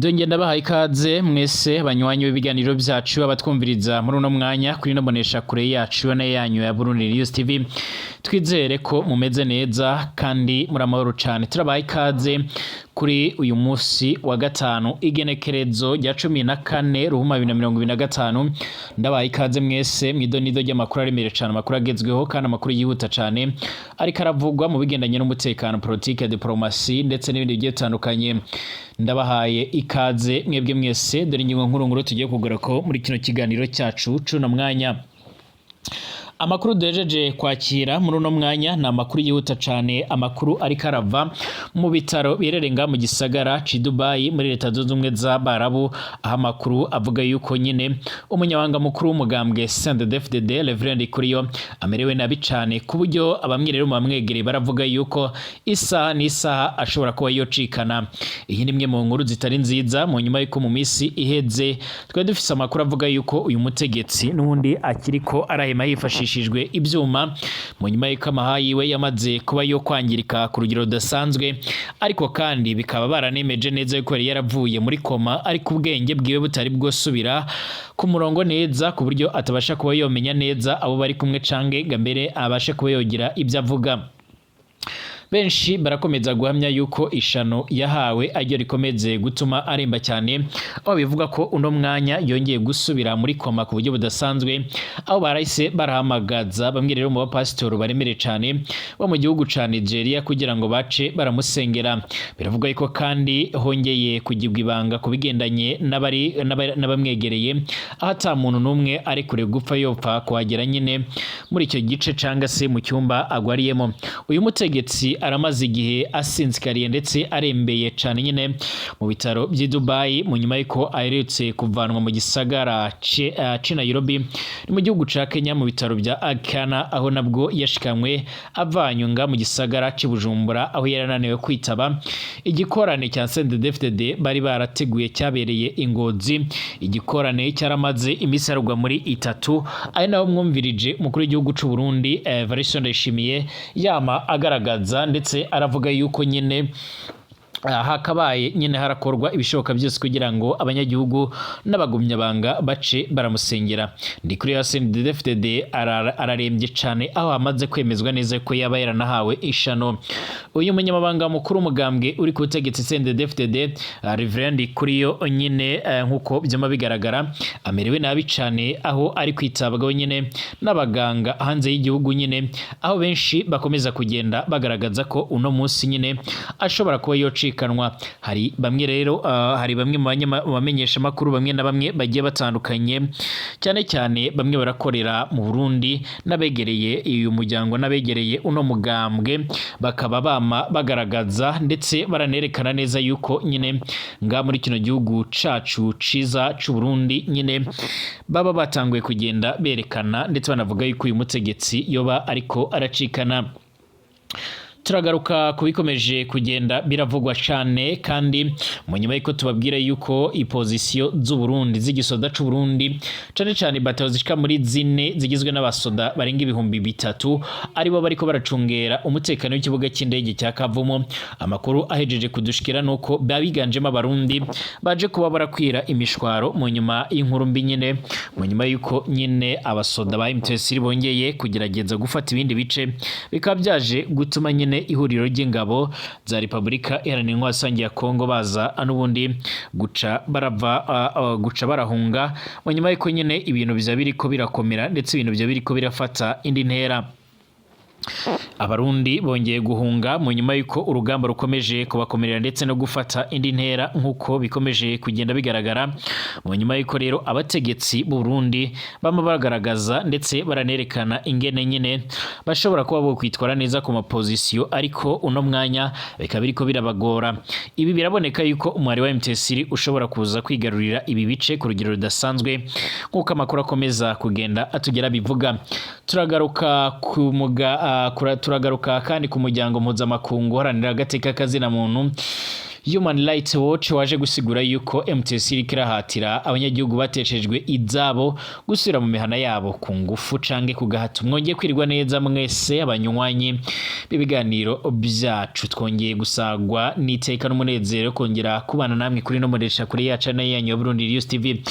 Ndongeye ndabahaye ikaze mwese banywanyi b'ibiganiro byacu, abatwumviriza muri uno mwanya kuri ino mbonesha kure yacu na yanyu ya Burundi News TV. Twizere ko mumeze neza kandi muri amahoro cane. Turabahaye ikaze kuri uyu munsi wa gatanu, igenekerezo rya 14 Ruhuma 2025. Ndabahaye ikaze mwese mw'idonido ry'amakuru aremereye cane, amakuru agezweho kandi amakuru yihuta cane ariko aravugwa mu bigendanye n'umutekano, politike, diplomasi ndetse n'ibindi bigiye bitandukanye. Ndabahaye ikaze mwebwe mwese. Dore ingingo nkuru nkuru tugiye kugaruka muri kino kiganiro cyacu cuno mwanya. Amakuru duhejeje kwakira muri uno mwanya ni amakuru yihuta cane, amakuru ariko arava mu bitaro biherereye ngaha mu gisagara c'i Dubai muri Leta Zunze Ubumwe z'Abarabu, aho amakuru avuga yuko nyine umunyabanga mukuru w'umugambwe CNDD-FDD Reverend Ndikuriyo amerewe nabi cane, ku buryo abamwe rero mu bamwegereye baravuga yuko isaha n'isaha ashobora kuba yocikana. Iyi ni imwe mu nkuru zitari nziza mu nyuma yuko mu minsi iheze twari dufise amakuru avuga yuko uyu mutegetsi n'ubundi akiriko arahema yifashishijwe ivyuma, mu nyuma yuko amaha yiwe yamaze kuba yo kwangirika ku rugero rudasanzwe, ariko kandi bikaba baranemeje neza yuko yari yaravuye muri koma ariko ubwenge bwiwe butari bwosubira ku murongo neza, ku buryo atabasha kuba yomenya neza abo bari kumwe canke ngo mbere abashe kuba yogira ibyo avuga. Benshi barakomeza guhamya yuko ishano yahawe aryo rikomeze gutuma aremba cyane, aho bivuga ko uno mwanya yongeye gusubira muri koma ku buryo budasanzwe, aho barahise barahamagaza bamwe rero mu bapasitori baremereye cyane bo mu gihugu ca Nigeria kugira ngo bace baramusengera. Biravuga yuko kandi hongeye kugirwa ibanga ku bigendanye n'abari n'abamwegereye, aho ata muntu n'umwe ari kure gupfa yopfa kuhagera nyine muri icyo gice canga se mu cyumba agwariyemo. Uyu mutegetsi aramaze igihe asinzikariye ndetse arembeye cane nyine mu bitaro by'i Dubai, mu nyuma y'uko aherutse kuvanwa mu gisagara c'i Nairobi ni mu gihugu ca Kenya mu bitaro bya Aga Khan, aho nabwo yashikanywe avanywe nga mu gisagara c'i Bujumbura, aho yari ananiwe kwitaba igikorane cya CNDD-FDD bari barateguye cyabereye i Ngozi. Igikorane cyaramaze iminsi yarugwa muri itatu, ari naho mwumvirije umukuru w'igihugu c'u Burundi Evariste Ndayishimiye yama agaragaza ndetse aravuga yuko nyine hakabaye nyine harakorwa ibishoboka byose kugira ngo abanyagihugu n'abagumyabanga bace baramusengera. Ndikuriyo CNDD-FDD ararembye cane, aho hamaze kwemezwa neza ko yaba yaranahawe ishano. Uyu munyamabanga mukuru w'umugambwe uri ku butegetsi CNDD-FDD, Reverend Ndikuriyo nyine, nkuko byama bigaragara, amerewe nabi cane, aho ari kwitabwaho nyine n'abaganga hanze y'igihugu nyine, aho benshi bakomeza kugenda bagaragaza ko uno munsi nyine ashobora kuba yocikanwa. Hari bamwe rero hari bamwe mu bamenyesha makuru bamwe na bamwe bagiye batandukanye, cyane cyane bamwe barakorera mu Burundi n'abegereye uyu muryango n'abegereye uno mugambwe, bakaba bama bagaragaza ndetse baranerekana neza yuko nyine nga muri kino gihugu cacu ciza c'u Burundi nyine baba batanguye kugenda berekana ndetse banavuga yuko uyu mutegetsi yoba ariko aracikana. Turagaruka ku bikomeje kugenda biravugwa cane kandi mu nyuma y'uko tubabwira yuko i position z'u Burundi, z'igisoda c'u Burundi, cane cane batayo zishika muri zine zigizwe n'abasoda barenga 3000, aribo bariko baracungera umutekano w'ikibuga cy'indege cya Kavumu. Amakuru ahejeje kudushikira nuko babiganjemo Abarundi baje kuba barakwira imishwaro mu nyuma y'inkuru mbi nyine, mu nyuma y'uko nyine abasoda ba M23 bongeye kugerageza gufata ibindi bice, bikaba byaje gutuma nyine ihuriro ry'ingabo za Repubulika Iharanira Intwaro Rusange ya Kongo baza n'ubundi guca barava guca barahunga, mu nyuma y'uko nyine ibintu biza biriko birakomera ndetse ibintu biza biriko birafata indi ntera. Abarundi bongeye guhunga mu nyuma y'uko urugamba rukomeje kubakomerera ndetse no gufata indi ntera, nk'uko bikomeje kugenda bigaragara, mu nyuma y'uko rero abategetsi b'u Burundi bama bagaragaza ndetse baranerekana ingene nyine bashobora kuba bo kwitwara neza ku ma position, ariko uno mwanya bikaba biriko birabagora. Ibi biraboneka yuko umwari wa M23 ushobora kuza kwigarurira ibi bice ku rugero rudasanzwe, nk'uko amakuru akomeza kugenda atugera bivuga. Turagaruka ku muga turagaruka kandi ku muryango mpuzamakungu uharanira agateka kazina muntu. Human Rights Watch waje gusigura yuko MTC iriko irahatira abanyagihugu bateshejwe izabo gusubira mu mihana yabo ku ngufu canke ku gahato. Mwongeye kwirirwa neza mwese abanywanyi b'ibiganiro byacu, twongeye gusagwa n'iteka n'umunezero kongera kubana namwe kuri no muresha kuri yacu na yanyu ya Burundi News TV.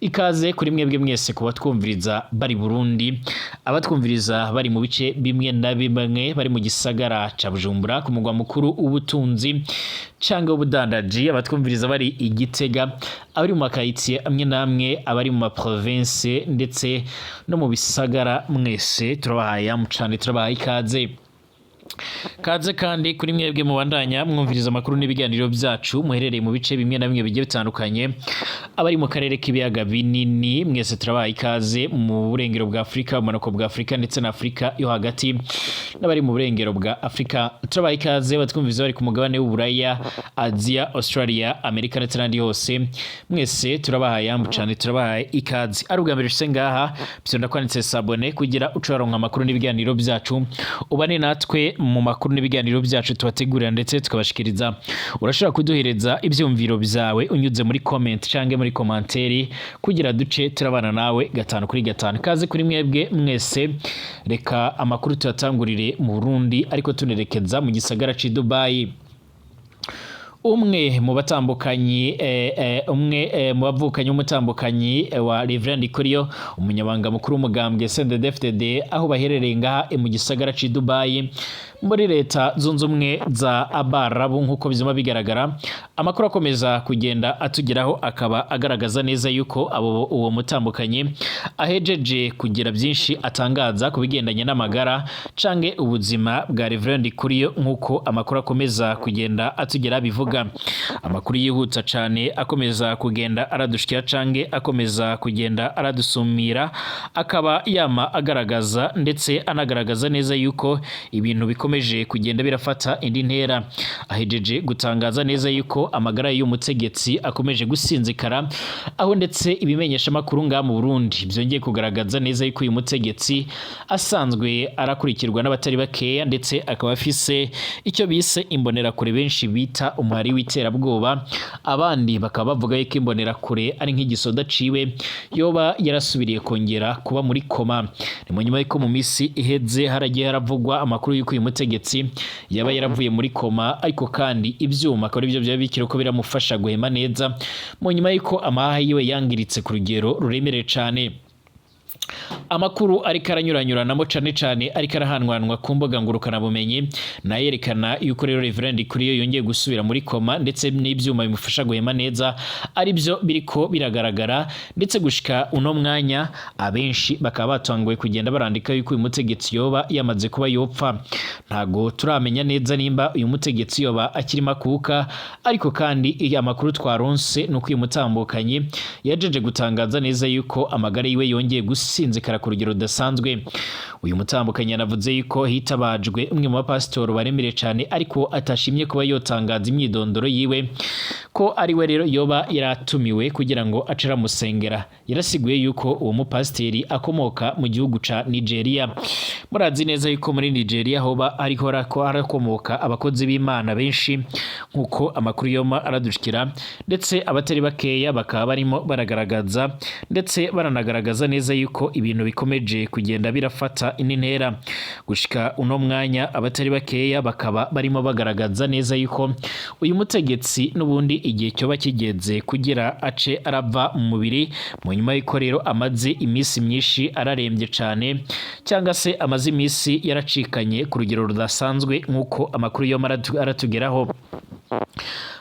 Ikaze kuri mwebwe mwese kuba twumviriza bari Burundi, abatwumviriza bari mu bice bimwe na bimwe, bari mu gisagara ca Bujumbura ku mugwa mukuru w'ubutunzi canke w'ubudandaji, abatwumviriza bari i Gitega, abari mu makaritsiye amwe n'amwe, abari mu maprovince ndetse no mu bisagara, mwese turabahaye cane, turabahaye ikaze. Kaze kandi kuri mwebwe mubandanya mwumviriza amakuru n'ibiganiro byacu muherereye mu bice bimwe na bimwe bigiye bitandukanye, abari mu karere k'ibiyaga binini mwese turabaha ikaze, mu burengero bwa Afurika, ubumanuko bwa Afurika ndetse na Afurika yo hagati, n'abari mu burengero bwa Afurika turabaha ikaze, batwumviriza bari ku mugabane w'Uburaya, Aziya, Australia, Amerika ndetse n'ahandi hose, mwese turabahaye yambu cane, turabahaye ikaze. Ari ubwa mbere ushitse ngaha, vyonda kwanditse s'abonner kugira uce waronka amakuru n'ibiganiro byacu, ubane natwe mu makuru n'ibiganiro byacu tubategurira ndetse tukabashikiriza. Urashobora kuduhereza ivyumviro vyawe unyuze muri comment canke muri commentaire kugira duce turabana nawe gatanu kuri gatanu. Kaze kuri mwebwe mwese. Reka amakuru tuyatangurire mu Burundi ariko tunerekeza mu gisagara c'i Dubai. Umwe mu batambukanyi umwe mu bavukanyi w'umutambukanyi wa Reverend Ndikuriyo, umunyabanga mukuru w'umugambwe CNDD-FDD, aho baherereye ngaha mu gisagara c'i Dubai muri Leta Zunze Ubumwe za Abarabu, nk'uko bizima bigaragara, amakuru akomeza kugenda atugeraho akaba agaragaza neza yuko abo uwo mutambukanyi ahejeje kugira byinshi atangaza ku bigendanye n'amagara canke ubuzima bwa Reverend Ndikuriyo, nk'uko amakuru akomeza kugenda atugera bivuga. Amakuru yihuta cane akomeza kugenda aradushikira canke akomeza kugenda aradusumira akaba yama agaragaza ndetse anagaragaza neza yuko ibintu bikomeje kugenda birafata indi ntera. Ahejeje gutangaza neza yuko amagara y'umutegetsi akomeje gusinzikara, aho ndetse ibimenyeshamakuru ngaha mu Burundi byongeye kugaragaza neza yuko uyu mutegetsi asanzwe arakurikirwa n'abatari bakeya, ndetse akaba afise icyo bise imbonerakure, benshi bita umuhari w'iterabwoba, abandi bakaba bavuga yuko imbonerakure ari nk'igisoda ciwe, yoba yarasubiriye kongera kuba muri koma. Ni mu nyuma yuko mu minsi iheze haragiye haravugwa amakuru yuko uyu mutegetsi yaba yaravuye muri koma, ariko kandi ivyuma akaba arivyo byaba bikiri ko biramufasha guhema neza, mu nyuma yuko amahaha yiwe yangiritse ku rugero ruremereye cane. Amakuru ariko aranyuranyuranamo cane cane, ariko arahanwanwa ku mbuga ngurukanabumenyi, nayerekana yuko rero Reverend Ndikuriyo yongeye gusubira muri koma, ndetse n'ivyuma bimufasha guhema neza aribyo biriko biragaragara. Ndetse gushika uno mwanya abenshi bakaba batanguye kugenda barandika yuko uyu mutegetsi yoba yamaze kuba yopfa. Ntago turamenya neza nimba uyu mutegetsi yoba akirimo akuka, ariko kandi iyo amakuru twaronse nuko uyu mutambukanyi yajeje gutangaza neza yuko amagara yiwe yongeye gusinzikara ku rugero rudasanzwe. Uyu mutambukanyi yanavuze yuko hitabajwe umwe mu bapasitori baremereye cyane, ariko atashimye kuba yotangaza imyidondoro yiwe, ko ari we rero yoba yaratumiwe kugira ngo ace aramusengera. Yarasiguye yuko uwo mupasiteri akomoka mu gihugu ca Nigeria. Murazi neza yuko muri Nigeria hoba ariko harakomoka abakozi b'Imana benshi, nkuko amakuru yoma aradushikira, ndetse abatari bakeya bakaba barimo baragaragaza ndetse baranagaragaza neza yuko ibintu bikomeje kugenda birafata indi ntera. Gushika uno mwanya abatari bakeya bakaba barimo bagaragaza neza yuko uyu mutegetsi n'ubundi igihe cyoba kigeze kugira ace arava mu mubiri, mu nyuma y'uko rero amaze iminsi myinshi ararembye cane, cyangwa se amaze iminsi yaracikanye ku rugero rudasanzwe, nk'uko amakuru yoma aratugeraho.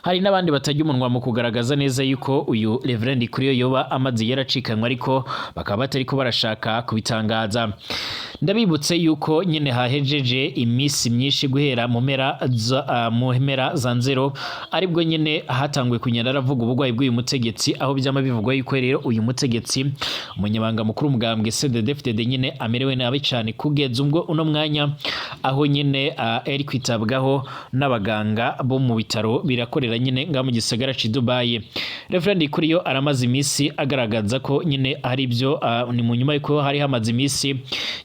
Hari n'abandi batajya umunwa mu kugaragaza neza yuko uyu Reverend Ndikuriyo yoba amaze yaracikanywe, ariko bakaba batariko barashaka kubitangaza. Ndabibutse yuko nyine hahejeje iminsi myinshi guhera mu mpera za nzero, aribwo nyine hatanguye kugenda aravuga uburwayi bw'uyu mutegetsi, aho byama bivugwa yuko rero uyu mutegetsi, umunyabanga mukuru w'umugambwe CNDD-FDD, nyine amerewe nabi cyane kugeza ubwo uno mwanya aho nyine ari kwitabwaho n'abaganga bo mu bitaro. bitaro birakorera nyine nga mu gisagara ci Dubai. Reverend Ndikuriyo aramaze imisi agaragaza ko nyine hari ibyo ni mu nyuma yuko hari hamaze imisi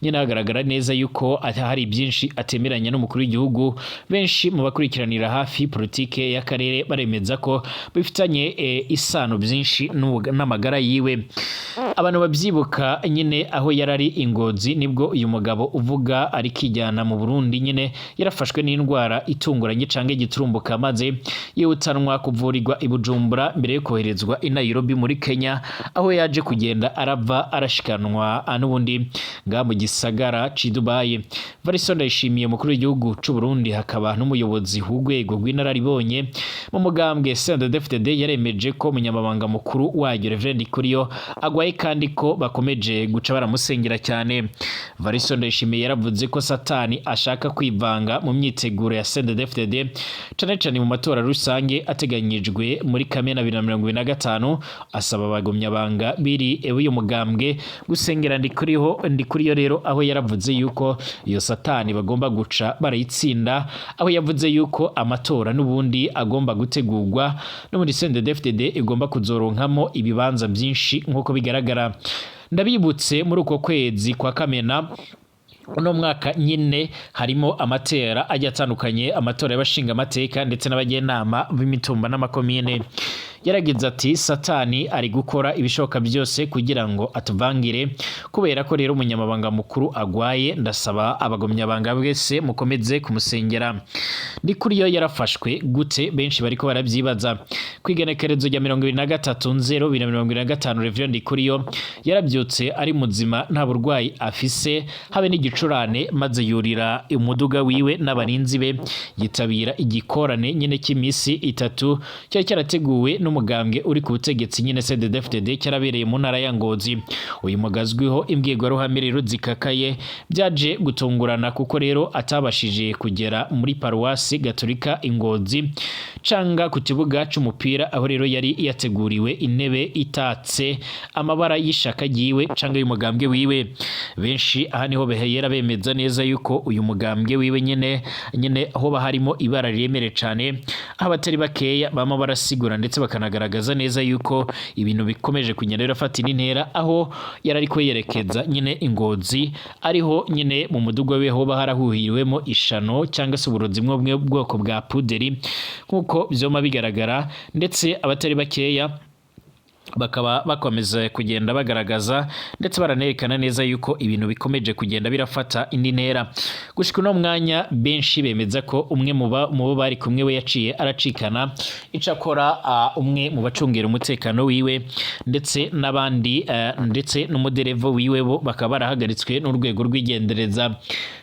nyine hagaragara neza yuko hari byinshi atemeranya n'umukuru w'igihugu. Benshi mu bakurikiranira hafi politike y'akarere baremeza ko bifitanye isano byinshi n'amagara yiwe. Abantu babyibuka nyine aho yarari i Ngozi, nibwo uyu mugabo uvuga ari kijyana mu Burundi nyine yarafashwe n'indwara itunguranye canke igiturumbuka, maze yihutanwa kuvurirwa i Bujumbura mbere yo koherezwa i Nairobi muri Kenya, aho yaje kugenda arava arashikanwa n'ubundi nga mu gisagara ci Dubai. Varisto Ndayishimiye, umukuru w'igihugu c'u Burundi hakaba n'umuyobozi w'urwego rw'inararibonye mu mugambwe CNDD-FDD, yaremeje ko umunyamabanga mukuru waryo Reverend Ndikuriyo agwaye kandi ko bakomeje guca baramusengera cyane. Varisto Ndayishimiye yaravuze ko Satani ashaka kwivanga mu myiteguro ya CNDD-FDD, cane cane mu matora rusange ateganyijwe muri Kamena 2025, asaba abagumyabanga biri b'uyu mugambwe gusengera Ndikuriho Ndikuriyo rero, aho yaravuze yuko iyo Satani bagomba guca barayitsinda, aho yavuze yuko amatora n'ubundi agomba gutegurwa, n'ubundi CNDD-FDD igomba kuzoronkamo ibibanza byinshi nk'uko bigaragara. Ndabibutse, muri uko kwezi kwa Kamena uno mwaka nyine harimo amatera agiye atandukanye, amatora y'abashinga amateka ndetse n'abajyanama b'imitumba n'amakomine. Yaragize ati: "Satani ari gukora ibishoboka byose kugira ngo atuvangire. Kubera ko rero umunyamabanga mukuru agwaye, ndasaba abagumyabanga bwese mukomeze kumusengera." Ndikuriyo yarafashwe gute? Benshi bariko barabyibaza. Kwigenekerezo rya 23.0.2025, Reverend Ndikuriyo yarabyutse ari muzima, nta burwayi afise habe n'igicurane, maze yurira umuduga wiwe n'abarinzi be, yitabira igikorane nyine cy'imisi 3 cyari cyarateguwe n'umugambwe uri ku butegetsi nyine CNDD-FDD, cyarabereye mu ntara ya Ngozi. Uyu mugazwiho imbwirwaruhame rero zikakaye, byaje gutungurana kuko rero atabashije kugera muri paruwasi gatolika i Ngozi canga ku kibuga c'umupira, aho rero yari yateguriwe intebe itatse amabara y'ishaka ryiwe canga y'umugambwe wiwe. Benshi aha niho beheyera bemeza neza yuko uyu mugambwe wiwe nyene hoba harimo ibara riremere cane, aho abatari bakeya bama barasigura ndetse bakanagaragaza neza yuko ibintu bikomeje kugenda birafata indi ntera, aho yari ariko yerekeza nyine i Ngozi, ariho nyine mu muduga we hoba harahuhiriwemo ishano cyangwa se uburozi bwo bwoko bwa puderi nk'uko vyoma bigaragara. Ndetse abatari bakeya bakaba bakomeza kugenda bagaragaza ndetse baranerekana neza yuko ibintu bikomeje kugenda birafata indi ntera. Gushika uno mwanya, benshi bemeza ko umwe mu bo bari kumwe we yaciye aracikana. Icakora umwe mu bacungera umutekano wiwe ndetse n'abandi ndetse n'umuderevo wiwe bo bakaba barahagaritswe n'urwego rw'igendereza.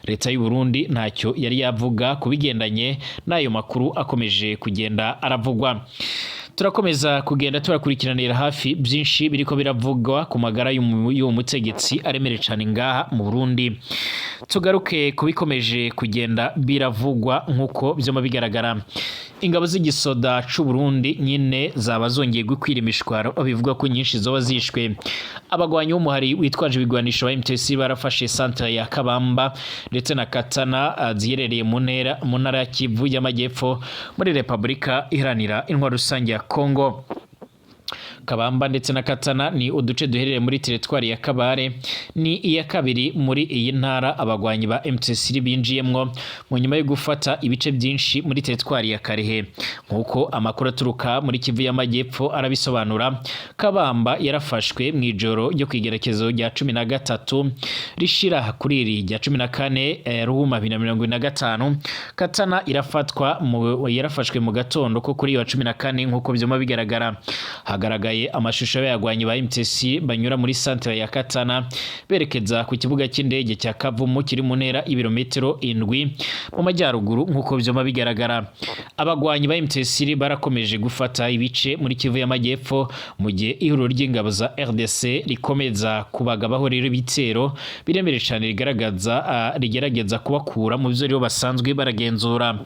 Leta y'u Burundi ntacyo yari yavuga ku bigendanye n'ayo makuru akomeje kugenda aravugwa. Turakomeza kugenda turakurikiranira hafi byinshi biriko biravugwa ku magara y'uwo mutegetsi aremere cane ngaha mu Burundi. Tugaruke ku bikomeje kugenda biravugwa nk'uko vyoma bigaragara. Ingabo z'igisoda c'u Burundi nyine zaba zongeye gukwira imishwaro, aho bivugwa ko nyinshi zoba zishwe. Abagwanyi b'umuhari witwaje ibigwanisho wa MTC barafashe centre ya Kabamba ndetse na Katana ziherereye mu ntara ya Kivu y'Amajyepfo muri Repubulika Iharanira Intwaro Rusange ya Kongo. Kabamba ndetse na Katana ni uduce duherereye muri teritwari ya Kabare, ni iya kabiri muri iyi ntara abagwanyi ba MTC binjiyemwo mu nyuma yo gufata ibice byinshi muri teritwari ya Karehe, nk'uko amakuru aturuka muri Kivu y'Amajyepfo arabisobanura. Kabamba yarafashwe mu ijoro ryo kwigerekezo rya 13 rishira kuri iri rya 14 Ruhuma 2025. Katana irafatwa yarafashwe mu gatondo ko kuri wa 14 nk'uko vyoma bigaragara. Hagaragaye amashusho y'abagwanyi ba MTC banyura muri centre ya Katana berekeza ku kibuga cy'indege cya Kavumu kiri mu ntera ibirometero 7 mu majyaruguru nk'uko vyoma bigaragara. Abagwanyi ba MTC barakomeje gufata ibice muri Kivu y'Amajyepfo mu gihe ihuriro ry'ingabo za RDC rikomeza kubagabaho rero ibitero biremereye cyane rigaragaza rigerageza kubakura mu byo rero basanzwe baragenzura.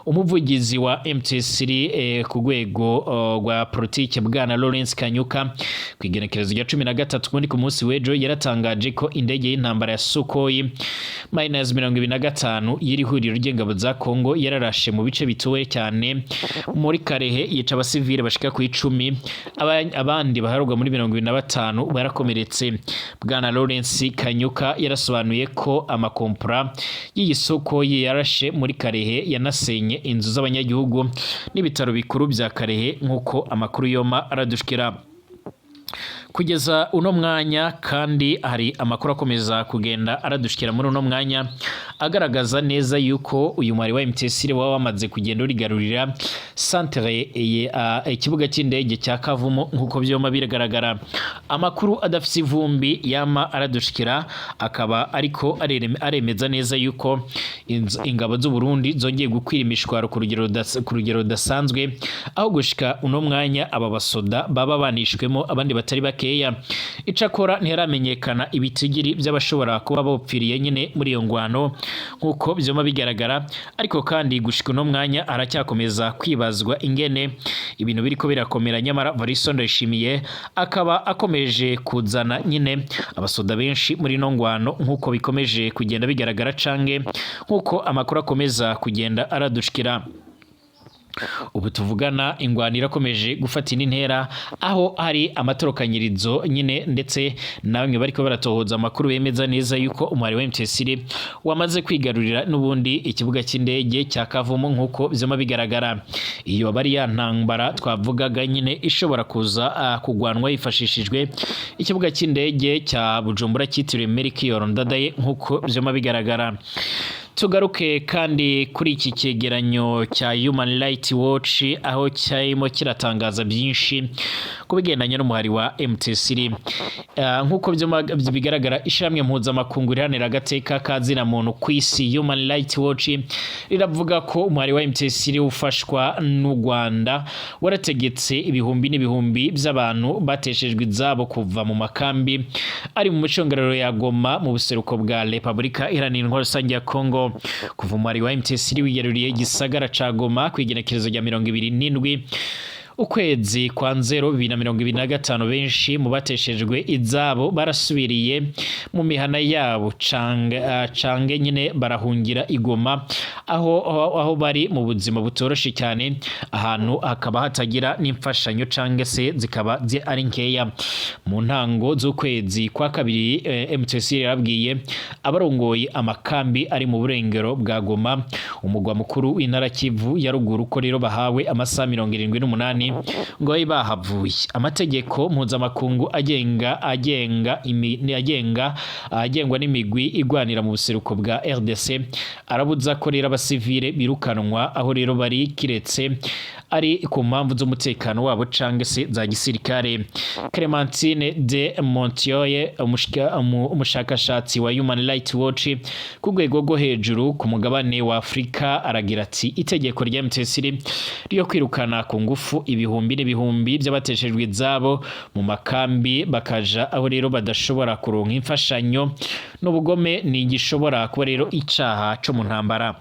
Umuvugizi wa M23 ku rwego rwa politike, bwana Lawrence Kanyuka, ku igenekerezo rya 13 muri ku munsi w'ejo, yaratangaje ko indege y'intambara ya Sukhoi minus 25 y'iri huriro ry'ingabo za Kongo yararashe mu bice bituwe cyane muri Karehe, yica abasivile bashika ku 10, abandi baharurwa muri 25 barakomeretse. Bwana Lawrence Kanyuka yarasobanuye ko amakompora y'iyi Sukhoi yarashe muri Karehe yanasenye inzu z'abanyagihugu n'ibitaro bikuru bya Karehe, nk'uko amakuru yoma aradushikira kugeza uno mwanya. Kandi hari amakuru akomeza kugenda aradushikira muri uno mwanya agaragaza neza yuko uyu mwari wa M23 waba wamaze kugenda urigarurira centre, ikibuga cy'indege cya Kavumu, nk'uko byoma biragaragara. Amakuru adafise ivumbi yama aradushikira akaba ariko aremeza neza yuko ingabo z'u Burundi zongeye gukwira imishwaro ku rugero rudasanzwe, aho gushika uno mwanya aba basoda baba banishwemo abandi batari bakeya. Icakora ntiharamenyekana ibitigiri by'abashobora kuba bopfiriye nyine muri iyo ngwano, nk'uko byoma bigaragara. Ariko kandi gushika uno mwanya aracyakomeza kwibazwa ingene ibintu biriko birakomera, nyamara Evariste Ndayishimiye akaba akomeje kuzana nyine abasoda benshi muri ino ngwano, nk'uko bikomeje kugenda bigaragara canke nk'uko amakuru akomeza kugenda aradushikira. Ubu tuvugana ingwano irakomeje gufata indi ntera, aho hari amatorokanyirizo nyine, ndetse na bamwe bariko baratohoza amakuru bemeza neza yuko umuhari wa M23 wamaze kwigarurira n'ubundi ikibuga cy'indege cya Kavumu, nk'uko vyoma bigaragara. Iyo bari ya ntambara twavugaga nyine ishobora kuza kugwanwa hifashishijwe ikibuga cy'indege cya Bujumbura cyitiriwe Melchior Ndadaye, nk'uko vyoma bigaragara. Tugaruke kandi kuri iki cyegeranyo cya Human Rights Watch, aho cyarimo kiratangaza byinshi ku bigendanye n'umuhari wa M23. Nk'uko bigaragara, ishyirahamwe mpuzamakungu riharanira agateka ka zina muntu ku isi, Human Rights Watch, riravuga ko umuhari wa M23 ufashwa n'u Rwanda warategetse ibihumbi n'ibihumbi by'abantu bateshejwe izabo kuva mu makambi ari mu micungararo ya Goma mu buseruko bwa Repubulika Iharanira Intwaro Rusange ya Kongo. Kuva umuhari wa M23 wigaruriye igisagara ca Goma ku igenekerezo rya 27 ukwezi kwa 0 2025, benshi mu bateshejwe izabo barasubiriye mu mihana yabo cange nyine barahungira igoma aho bari mu buzima butoroshe cyane, ahantu hakaba hatagira n'imfashanyo cange se zikaba ari nkeya. Mu ntango z'ukwezi kwa kabiri, M23 yarabwiye abarongoye amakambi ari mu burengero bwa Goma, umugwa mukuru w'intara Kivu ya ruguru, ko rero bahawe amasaha 78 ngo babe bahavuye. Amategeko mpuzamakungu agenga agengwa n'imigwi igwanira mu buseruko bwa RDC arabuza ko rero abasivile birukanwa aho rero bari, kiretse ari ku mpamvu z'umutekano wabo cange se za gisirikare. Clementine de Montioye, umushakashatsi wa Human Rights Watch ku rwego rwo hejuru ku mugabane wa Afurika, aragira ati: "Itegeko rya M23 ryo kwirukana ku ngufu ibihumbi n'ibihumbi by'abateshejwe izabo mu makambi bakaja aho rero badashobora kuronka imfashanyo n'ubugome, ni igishobora kuba rero icaha co mu ntambara.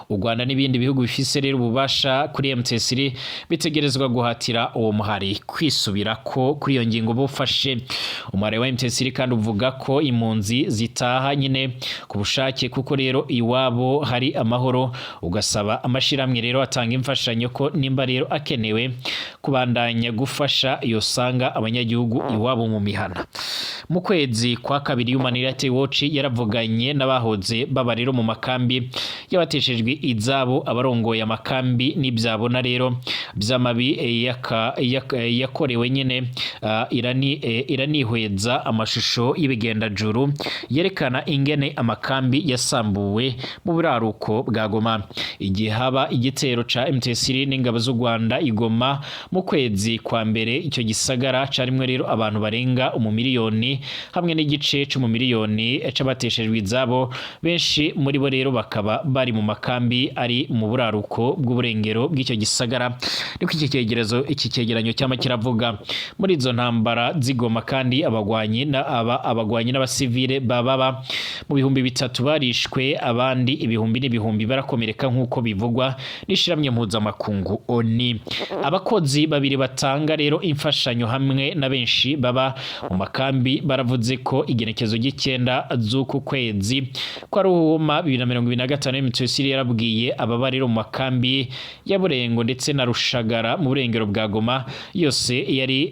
U Rwanda n'ibindi bihugu bifise rero ububasha kuri M23 bitegerezwa guhatira uwo muhari kwisubira ko kuri iyo ngingo bufashe." Umuhari wa M23 kandi uvuga ko impunzi zitaha nyine ku bushake, kuko rero iwabo hari amahoro, ugasaba amashirahamwe rero atanga imfashanyo ko nimba rero akenewe kubandanya gufasha yosanga abanyagihugu iwabo mu mihana. Mu kwezi kwa kabiri, Human Rights Watch yaravuganye n'abahoze baba rero mu makambi y'abateshejwe izabo, abarongoye amakambi n'ibyabona rero by'amabi yakorewe nyine, iranihweza amashusho y'ibigendajuru yerekana ingene amakambi yasambuwe mu buraruko bwa Goma igihe haba igitero ca M23 n'ingabo z'u Rwanda igoma mu kwezi kwa mbere. Icyo gisagara carimwe rero abantu barenga umumiliyoni hamwe n'igice c'umumiliyoni c'abateshejwe izabo, benshi muri bo rero bakaba bari mu makambi. makambi ari mu buraruko bw'uburengero bw'icyo gisagara. Niko iki cyegeranyo cyama kiravuga. Muri izo ntambara zigoma kandi, abagwanyi n'abasivile bababa mu 3000 barishwe, abandi ibihumbi n'ibihumbi barakomereka, nk'uko bivugwa n'ishiramwe mpuzamakungu ONU. Abakozi babiri batanga rero imfashanyo hamwe na benshi baba mu makambi baravuze ko igenekezo ry'icenda z'uku kwezi kwa Ruhuma 2025, M23 yarabwiye ababa rero mu makambi ya Burengo ndetse na Rushagara mu burengero bwa Goma yose yari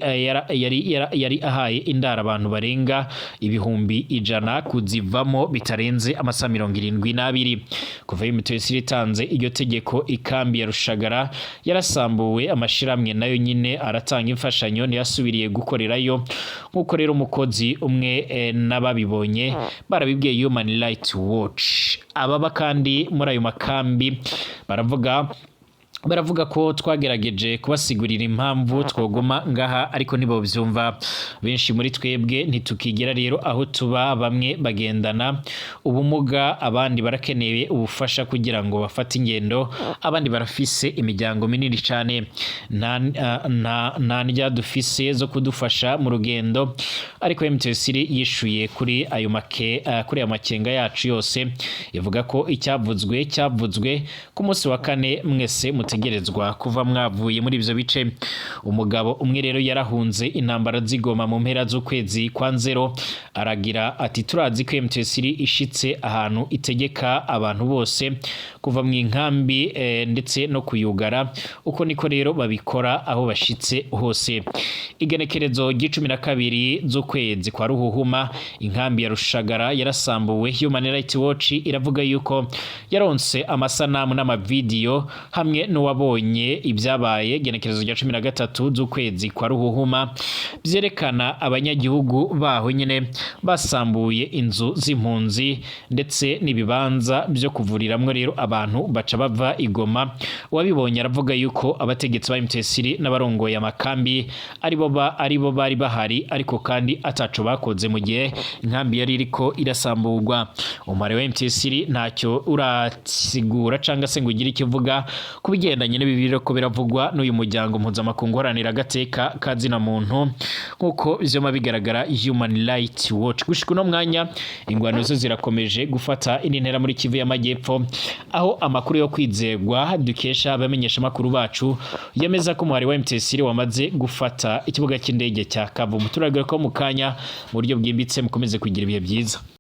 ahaye indaro abantu barenga 100,000 kuzivamo bitarenze amasaha 72. Kuva M23 itanze iryo tegeko, ikambi ya Rushagara yarasambuwe, amashiramwe nayo nyine aratanga imfashanyo ntiyasubiriye gukorerayo, nk'uko rero umukozi umwe n'ababibonye barabibwiye Human Rights Watch. Ababa kandi muri ayo makambi baravuga ko twagerageje kubasigurira impamvu twoguma ngaha, ariko ntibovyumva. Benshi muri twebwe ntitukigera rero aho tuba. Bamwe bagendana ubumuga, abandi barakeneye ubufasha kugira ngo bafate ingendo, abandi barafise imiryango minini cane. Nta ndya dufise zo kudufasha mu rugendo. Ariko M23 yishuye kuri ayo makenga yacu yose, ivuga ko icyavuzwe cyavuzwe, ku munsi wa kane mwese mutegerezwa kuva mwavuye muri ivyo bice. Umugabo umwe rero yarahunze intambara zigoma mu mpera z'ukwezi kwa Nzero, aragira ati: "Turazi ko M23 ishitse ahantu itegeka abantu bose kuva mu inkambi ndetse no kuyugara. Uko niko rero babikora aho bashitse hose." Igenekerezo ry'icumi na kabiri z'ukwezi kwa Ruhuhuma, inkambi ya Rushagara yarasambuwe. Human Rights Watch iravuga yuko yaronse amasanamu n'amavidiyo hamwe n'uwabonye ibyabaye igenekerezo rya 13 z'ukwezi kwa Ruhuhuma, vyerekana abanyagihugu baho nyene basambuye inzu z'impunzi ndetse n'ibibanza byo kuvuriramwo rero abantu baca bava igoma. Uwabibonye aravuga yuko abategetsi ba M23 n'abarongoye amakambi aribo bari bahari, ariko kandi ataco bakoze mu gihe inkambi yari iriko irasamburwa. Umubare wa M23 ntacyo urasigura canga se ngo ugire icyo uvuga ku bigendanye n'ibi ko biravugwa n'uyu muryango mpuzamakungu uharanira agateka ka zina muntu, nk'uko vyoma bigaragara Human Rights Watch. Gushika uno mwanya, ingwano zo zirakomeje gufata indi ntera muri Kivu y'Amajyepfo, aho amakuru yo kwizegwa dukesha abamenyesha makuru bacu yemeza ko umuhari wa M23 wamaze gufata ikibuga cy'indege cya Kavumu. Turagira ko mu kanya mu buryo bwimbitse. Mukomeze kugira ibihe byiza.